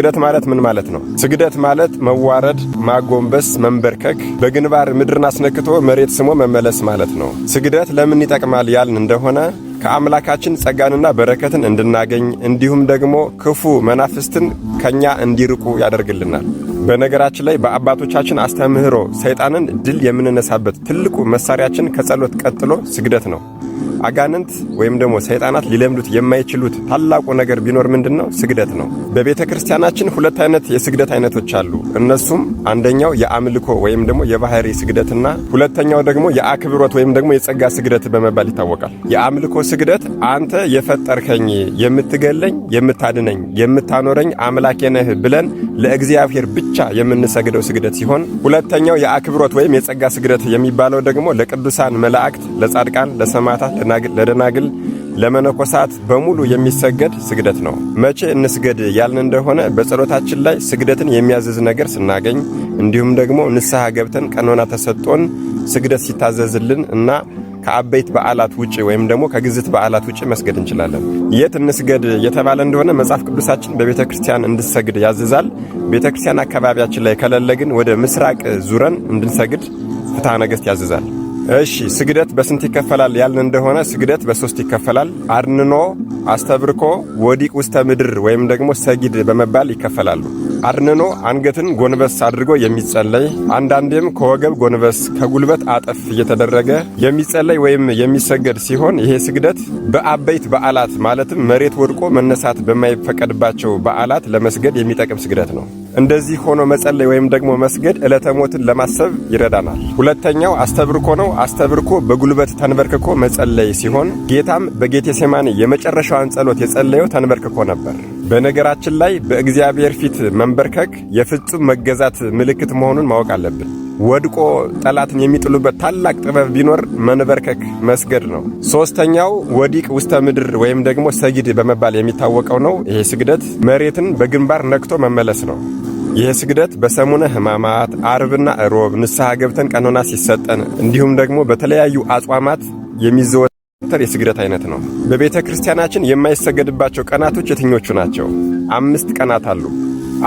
ስግደት ማለት ምን ማለት ነው? ስግደት ማለት መዋረድ፣ ማጎንበስ፣ መንበርከክ፣ በግንባር ምድርን አስነክቶ መሬት ስሞ መመለስ ማለት ነው። ስግደት ለምን ይጠቅማል ያልን እንደሆነ ከአምላካችን ጸጋንና በረከትን እንድናገኝ እንዲሁም ደግሞ ክፉ መናፍስትን ከኛ እንዲርቁ ያደርግልናል። በነገራችን ላይ በአባቶቻችን አስተምህሮ ሰይጣንን ድል የምንነሳበት ትልቁ መሳሪያችን ከጸሎት ቀጥሎ ስግደት ነው። አጋንንት ወይም ደግሞ ሰይጣናት ሊለምዱት የማይችሉት ታላቁ ነገር ቢኖር ምንድን ነው? ስግደት ነው። በቤተ ክርስቲያናችን ሁለት አይነት የስግደት አይነቶች አሉ። እነሱም አንደኛው የአምልኮ ወይም ደግሞ የባህሪ ስግደትና ሁለተኛው ደግሞ የአክብሮት ወይም ደግሞ የጸጋ ስግደት በመባል ይታወቃል። የአምልኮ ስግደት አንተ የፈጠርከኝ፣ የምትገለኝ፣ የምታድነኝ፣ የምታኖረኝ አምላኬ ነህ ብለን ለእግዚአብሔር ብቻ የምንሰግደው ስግደት ሲሆን፣ ሁለተኛው የአክብሮት ወይም የጸጋ ስግደት የሚባለው ደግሞ ለቅዱሳን መላእክት፣ ለጻድቃን፣ ለሰማዕታት፣ ለደናግል፣ ለመነኮሳት በሙሉ የሚሰገድ ስግደት ነው። መቼ እንስገድ ያልን እንደሆነ በጸሎታችን ላይ ስግደትን የሚያዝዝ ነገር ስናገኝ፣ እንዲሁም ደግሞ ንስሐ ገብተን ቀኖና ተሰጥቶን ስግደት ሲታዘዝልን እና ከአበይት በዓላት ውጭ ወይም ደግሞ ከግዝት በዓላት ውጭ መስገድ እንችላለን። የት እንስገድ የተባለ እንደሆነ መጽሐፍ ቅዱሳችን በቤተ ክርስቲያን እንድንሰግድ ያዝዛል። ቤተ ክርስቲያን አካባቢያችን ላይ ከሌለ ግን ወደ ምስራቅ ዙረን እንድንሰግድ ፍትሐ ነገሥት ያዝዛል። እሺ፣ ስግደት በስንት ይከፈላል ያልን እንደሆነ ስግደት በሶስት ይከፈላል። አድንኖ፣ አስተብርኮ፣ ወዲቅ ውስተ ምድር ወይም ደግሞ ሰጊድ በመባል ይከፈላሉ። አድንኖ አንገትን ጎንበስ አድርጎ የሚጸለይ፣ አንዳንዴም ከወገብ ጎንበስ ከጉልበት አጠፍ እየተደረገ የሚጸለይ ወይም የሚሰገድ ሲሆን፣ ይሄ ስግደት በአበይት በዓላት ማለትም መሬት ወድቆ መነሳት በማይፈቀድባቸው በዓላት ለመስገድ የሚጠቅም ስግደት ነው። እንደዚህ ሆኖ መጸለይ ወይም ደግሞ መስገድ ዕለተ ሞትን ለማሰብ ይረዳናል። ሁለተኛው አስተብርኮ ነው። አስተብርኮ በጉልበት ተንበርክኮ መጸለይ ሲሆን፣ ጌታም በጌቴሴማኒ የመጨረሻዋን ጸሎት የጸለየው ተንበርክኮ ነበር። በነገራችን ላይ በእግዚአብሔር ፊት መንበርከክ የፍጹም መገዛት ምልክት መሆኑን ማወቅ አለብን። ወድቆ ጠላትን የሚጥሉበት ታላቅ ጥበብ ቢኖር መንበርከክ መስገድ ነው። ሶስተኛው ወዲቅ ውስተ ምድር ወይም ደግሞ ሰጊድ በመባል የሚታወቀው ነው። ይሄ ስግደት መሬትን በግንባር ነክቶ መመለስ ነው። ይህ ስግደት በሰሙነ ሕማማት አርብና እሮብ ንስሐ ገብተን ቀኖና ሲሰጠን እንዲሁም ደግሞ በተለያዩ አጽዋማት የሚዘወተር የስግደት አይነት ነው። በቤተ ክርስቲያናችን የማይሰገድባቸው ቀናቶች የትኞቹ ናቸው? 5 ቀናት አሉ።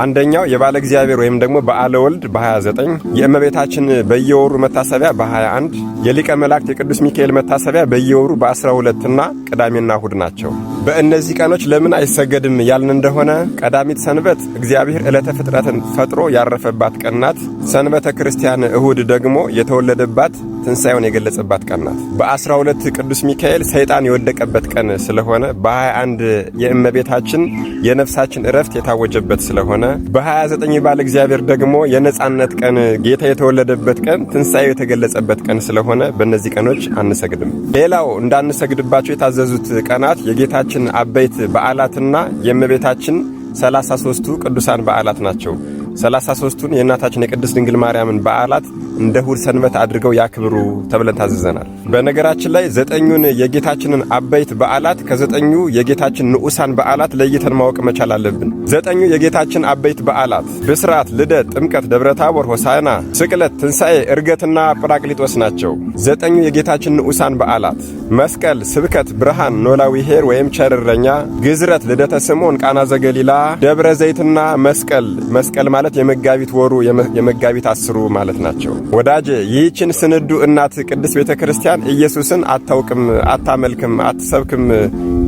አንደኛው የባለ እግዚአብሔር ወይም ደግሞ በዓለ ወልድ በ29፣ የእመቤታችን በየወሩ መታሰቢያ በ21፣ የሊቀ መላእክት የቅዱስ ሚካኤል መታሰቢያ በየወሩ በ12 እና ቅዳሜና እሁድ ናቸው። በእነዚህ ቀኖች ለምን አይሰገድም ያልን እንደሆነ ቀዳሚት ሰንበት እግዚአብሔር ዕለተ ፍጥረትን ፈጥሮ ያረፈባት ቀን ናት። ሰንበተ ክርስቲያን እሁድ ደግሞ የተወለደባት፣ ትንሣኤውን የገለጸባት ቀን ናት። በ12 ቅዱስ ሚካኤል ሰይጣን የወደቀበት ቀን ስለሆነ፣ በ21 የእመቤታችን የነፍሳችን እረፍት የታወጀበት ስለሆነ፣ በ29 ባለ እግዚአብሔር ደግሞ የነጻነት ቀን፣ ጌታ የተወለደበት ቀን፣ ትንሣኤው የተገለጸበት ቀን ስለሆነ በእነዚህ ቀኖች አንሰግድም። ሌላው እንዳንሰግድባቸው የታዘዙት ቀናት የጌታችን አበይት በዓላትና የእመቤታችን 33ቱ ቅዱሳን በዓላት ናቸው። 33ቱን የእናታችን የቅድስት ድንግል ማርያምን በዓላት እንደ እሁድ ሰንበት አድርገው ያክብሩ ተብለን ታዝዘናል። በነገራችን ላይ ዘጠኙን የጌታችንን አበይት በዓላት ከዘጠኙ የጌታችን ንዑሳን በዓላት ለይተን ማወቅ መቻል አለብን። ዘጠኙ የጌታችን አበይት በዓላት ብስራት፣ ልደት፣ ጥምቀት፣ ደብረ ታቦር፣ ሆሳዕና፣ ስቅለት፣ ትንሣኤ፣ እርገትና ጵራቅሊጦስ ናቸው። ዘጠኙ የጌታችን ንዑሳን በዓላት መስቀል፣ ስብከት፣ ብርሃን፣ ኖላዊ ኄር ወይም ቸር እረኛ፣ ግዝረት፣ ልደተ ስምዖን፣ ቃና ዘገሊላ፣ ደብረ ዘይትና መስቀል። መስቀል ማለት የመጋቢት ወሩ የመጋቢት 10ሩ ማለት ናቸው። ወዳጄ፣ ይህችን ስንዱ እናት ቅድስት ቤተ ክርስቲያን ኢየሱስን አታውቅም፣ አታመልክም፣ አትሰብክም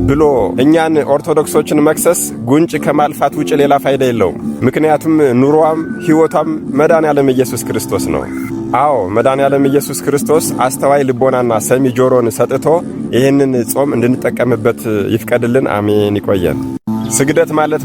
ብሎ እኛን ኦርቶዶክሶችን መክሰስ ጉንጭ ከማልፋት ውጭ ሌላ ፋይዳ የለውም። ምክንያቱም ኑሮዋም ሕይወቷም መድኃኔዓለም ኢየሱስ ክርስቶስ ነው። አዎ፣ መድኃኔዓለም ኢየሱስ ክርስቶስ አስተዋይ ልቦናና ሰሚ ጆሮን ሰጥቶ ይህንን ጾም እንድንጠቀምበት ይፍቀድልን። አሜን። ይቆየን። ስግደት ማለት